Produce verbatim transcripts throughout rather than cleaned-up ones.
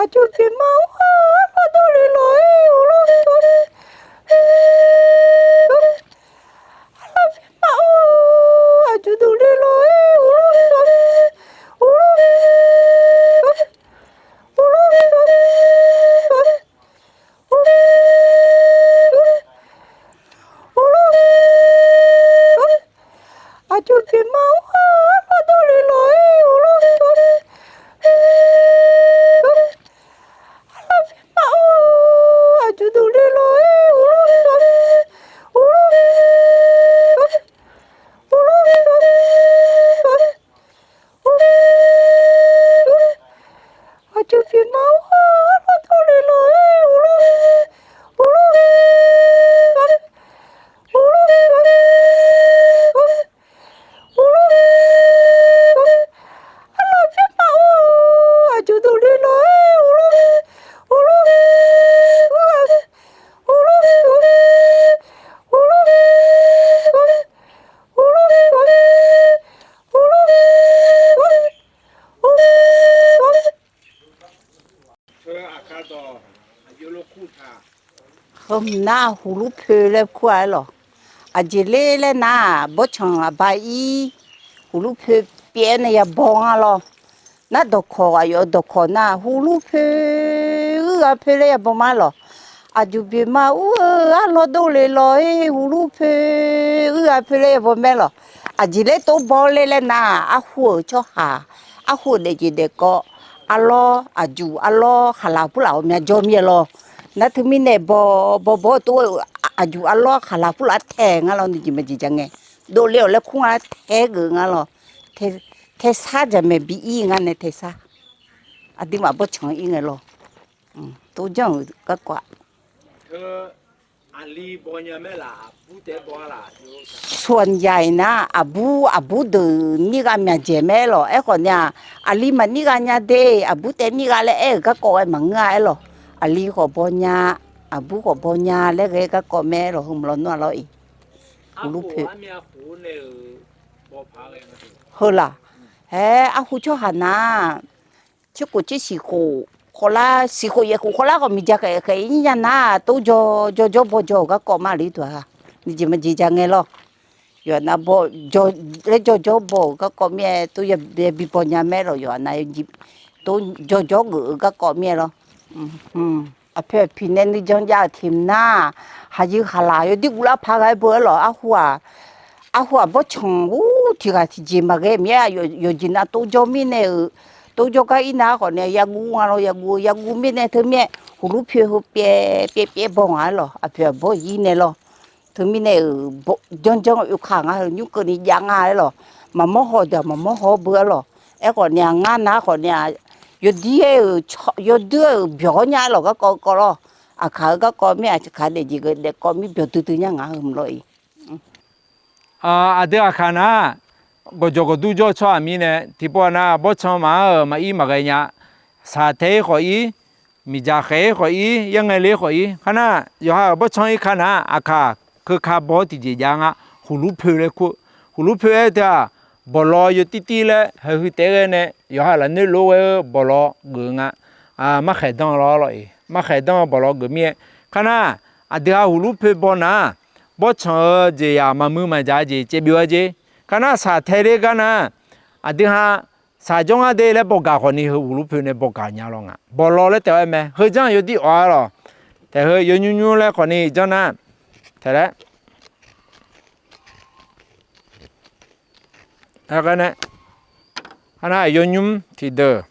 Aqjuq pyeuf ma-or, arlawr dovle lawq-ir, uqlor, arlawr pyeuf ma-or, aqjuq dovle lawq-ir, uqlor, uqlor, uqlor, uqlor, aqjuq pyeuf ma-or, arlawr dovle lawq-ir, uqlor, arlawr pyeuf ma-or, aqjuq dovle lawq-ir, uqlor, uqlor, uqlor, aqjuq pyeuf ma-or, arlawr dovle lawq-ir, uqlor, uqlor, uqlor, uqlor, arlawr pyeuf ma-or, aqjuq dovle lawq-ir, uqlor, uqlor, uqlor, uqlor, uqlor, Heu aqkar dawq, aqjox lo kur taq. Heu nar huqlur poe laer kur-a aer lawq. Aqjeq ler laer nar, bawrtsanq aqba ir, huqlur poe pyaev-aer nae yabaw nga lawr. Nar dawqkawq, aqyawf-euq dawqkawq nar, huqlur poe, uir ghaq poe laer yabaw ma lawq. Aqjuq pyeuf ma ur-eu, arlawr dovle lawq-ir, huqlur poe, uir ghaq poe laer yabaw mae lawq. Aqjeq ler tov baw ler laer nar, arhu-euq tsawrhaq, arhu-euq daefjeq daefkawv, arlawr, aqjuq arlawr khaqlaq purlaf-euq myavjawr mir-aer lawr. Nar teumirnae baw, baw baw-eu tov-eu, aqjuq arlawr khaqlaq purlaf-aer tae nga lawr, nuijeq maqjeq ja ngae. Dovle-awq laer kur nga tae-aer geuf nga lawr. Taesar jaqmaeq bi ir ngar nae taesar. Aqduimaf bawrtsanq ir ngae lawr. Tov janr-euq garkawv-aq. Suanyaq-iq nar, aqbur aqbur deuq nir ghav myaqdzaeq mae aer lawq. Aerkhawf ni-aq, aqli maqnir ghav nya de, aqbur taev nir ghav laer aer-euq garkawv ghae maqngeur-a aer lawq. Aqli khawf baw nya, aqbur khawf baw nya laer ghae garkawv mae aer lawq, heu maqlawr nmr-a lawr-iq. Huqlur poe. Heu laq, aer, arhu tsawrhaq nar, tserkhof tsersiq khof khawvlar, siq khof yaeq khof khawvlar khawf miqdzaq khaef khaef ir nya nar, tov jawr jawr jawr baw jawr-euq garkawv ma ler duq-a. Nuijeq maqjeq ja ngae lawr. Yawqha nav baw, laer jawr jawr baw-euq garkawv mir-aer, tov yabi baw nya mae lawq. Yawqha nav tov jawr jawr geuf-eu garkawv mir-aer lawr. Aqpoeq aqpiq nae nuijan jav-euq tiq mq nar, haqyuif haqlaq yawdir guvlar paq ghae beu-aer lawq. Arhu-aq, arhu-aq bawrtsanq ur tiq ghaq tiqjeq maqghae mir-a. Yawqjeq nav tov jawr mirnae-euq, tov jawr gar ir nar khawf nae yaguv nga lawr. Yaguv, yaguv mirnae teumirnae huqlur poe heu pyaev pyaev pyaev baw nga-aer lawq. Aqpoeq aqbawr ir nae lawr. Teumirnae-euq janr janr oekaq nga heu nymr keuvni jav nga-aer lawq. Maqmawr haw deuq-aq maqmawr haw-awr beu-aer lawq. Aerkhawf ni-aq, ngar nar khawf ni-aq, yawdir-aer-euq, yawdir-aer-euq byawq-awr nya-aer lawq. Garkawv kawv lawr. Aqkaq-eu garkawv mir-aq, aqkaq daefjeq daefkawv mir byawq duidui nya nga heu mq lawr-iq. Aqdui aqkaq nar, gawqjawq gawqdur jawr-eu tsawrhaq mirnae tiqpov nar bawrtsanq maqanr-euq maqir maqghae nya. Saq tae-ir khawf ir, miqdzaq khaef-ir khawf ir, yaerngae le khawf ir, kar nar yawqha-euq bawrtsanq ir ka nar, aqkaq keuka baw-awr tiqjeq jav nga. Huqlur poe laer kur-eu, huqlur poe-aer teu-aq, bawqlaw yawtir tir laer haeqhu taef-aer ghae nae yawqha lafnoer lof ghae-eu bawqlaw geuf-eu nga. Markhaeq danr lawr lawr-iq, markhaeq danr-eu bawqlaw geuf mir-aer, kar nar aqdui ha huqlur poe baw nar, bawrtsanq-eu jeq yaq maqmuiq maqdzaq-eu jeq caevbyov-a jeq. Kar nar saq tae ler gar nar, aqdui ha saq jawr ngar de laer bawgaq khawf ni heu huqlur poe nae bawgaq nya lawr nga. Bawqlaw laer taef-aer mae, heu janr yawdir awq-a lawq. Taef heu yawnymr nymr laer khawf ni janr nar, taef laer Aer, nar yawnymr tiqdeuq,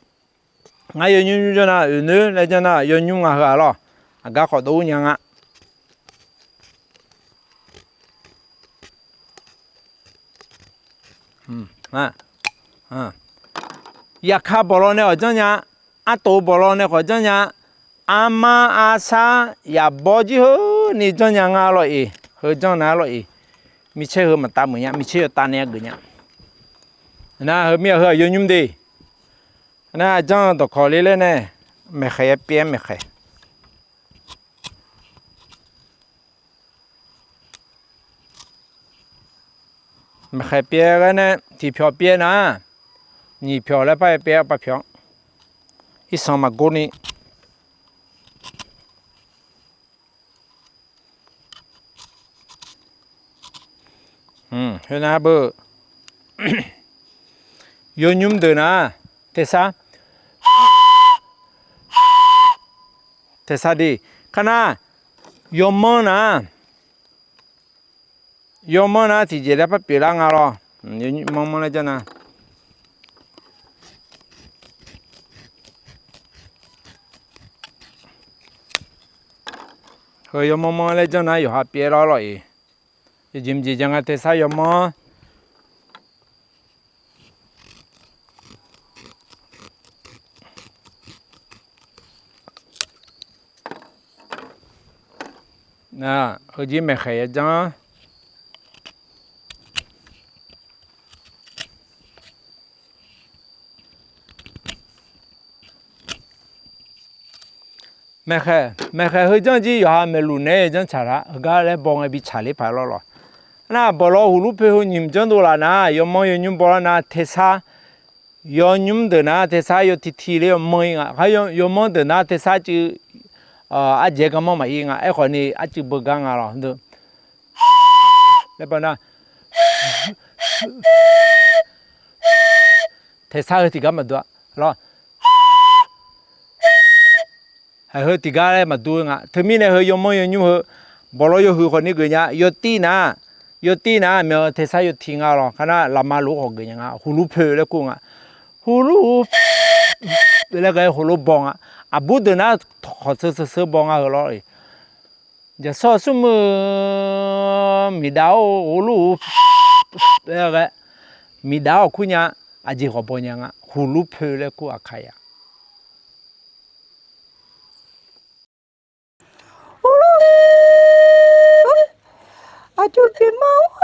ngar yawnymr nymr janr nar, oeq noer laer janr nar yawnymr nga heu-aq lawr. Aqgar khawf dov nya nga. Yaqka bawqlaw nae khawf janr nya, artof bawqlaw nae khawf janr nya, armar arsar yaqbawr jir heu ni janr nya nga lawr-iq, heu janr nar lawr-iq, micaer heu maqtav meuq nya, micaer yawtav nae geuf nya. Nar heu mir-aq heu-aq yawnymr de. Nar janr dawqkawq le laer nae, maeqkhaeq-aer pyaev-aer maeqkhaeq. Maeqkhaeq pyaev ghaer nae tiqpyawq pyaev nar, nyiq pyawq laer par-aer pyaev-aer par pyawq. Irsanq maqgor ni. Khoernar beu, yawnymr deuq nar, tersar, tersar de. Kar nar, yawmanr nar, yawmanr nar tiqjeq laer par pyeuflar nga lawr. Manrmanr laer janr nar, heu yawmanr manr laer janr nar yawqha pyeuflar lawr-iq. Yawjeq mqjeq ja nga tersar yawmanr. Nar, heujir maeqkhaeq yajanr. Maeqkhaeq, maeqkhaeq heujanr jir yawqha maeqluf naeq-aer janr tsaqlar, heugar laer baw ngae bi tsaqler paq lawr lawq. Nar, bawqlaw huqlur poe heu nyiq janr dovlaf nar, yawmanr yawnymr bawlar nar tersar, yawnymr deuq nar tersar yawti ti ler yawmanr-ir nga. Khar yawmanr deuq nar tersar cuiv ardzaeq garmanr maqir nga. Aerkhawf ni arcuiv beugar nga lawr. Laer baw nar, tersar heu tiqgar maqdur-a lawr. Heu tiqgar laer maqdur nga. Teumirnae heu yawmanr yawnymr heu, bawqlaw yawhuiq khawf ni geuf nya. Yawtir nar, yawtir nar myav tersar yawti nga lawr. Kar nar lafma lof khawf geuf nya nga. Huqlur poe laer kur nga. Huqlur laer ghae huqlur baw nga. Aqbur deuq nar khawqseu seu seu baw nga heu lawr. Jaqsawr smrmuiq miqdav-or huqlur laer ghae, miqdav-awq kur nya. Aqjeq khawf baw nya nga. Huqlur poe laer kur aqkaq ya. Huqlur, aqjox jeq ma-or.